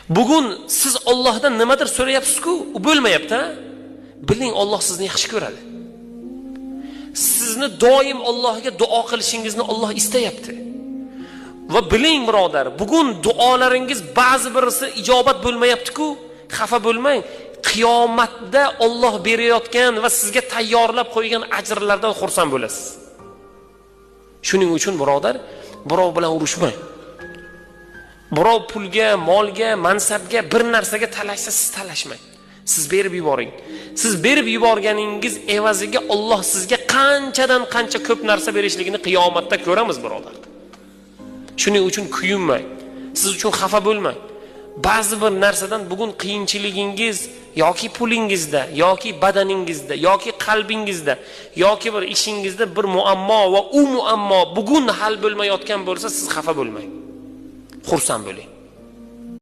Bugun siz Allohdan nimadir so'rayapsiz-ku, u bo'lmayapti-a? Biling, Alloh sizni yaxshi ko'radi. Sizni doim Allohga duo qilishingizni Alloh istayapti. Va biling birodar, bugun duolaringiz ba'zi birisi ijobat bo'lmayapti-ku, xafa bo'lmang. Qiyomatda Alloh berayotgan va sizga tayyorlab qo'ygan ajrlardan xursand bo'lasiz. Shuning uchun birodar, birov bilan urushmang. Birov pulga, molga, mansabga, bir narsaga talashsa, siz talashmang. Siz berib yuboring. Siz berib yuborganingiz evaziga Alloh sizga qanchadan qancha ko'p narsa berishligini qiyomatda ko'ramiz birodar. Shuning uchun kuyinmang. Siz uchun xafa bo'lmang. Ba'zi bir narsadan bugun qiyinchiligingiz yoki pulingizda, yoki badaningizda, yoki qalbingizda, yoki bir ishingizda bir muammo va u muammo bugun hal bo'lmayotgan bo'lsa, siz xafa bo'lmang. Xursand bo'ling.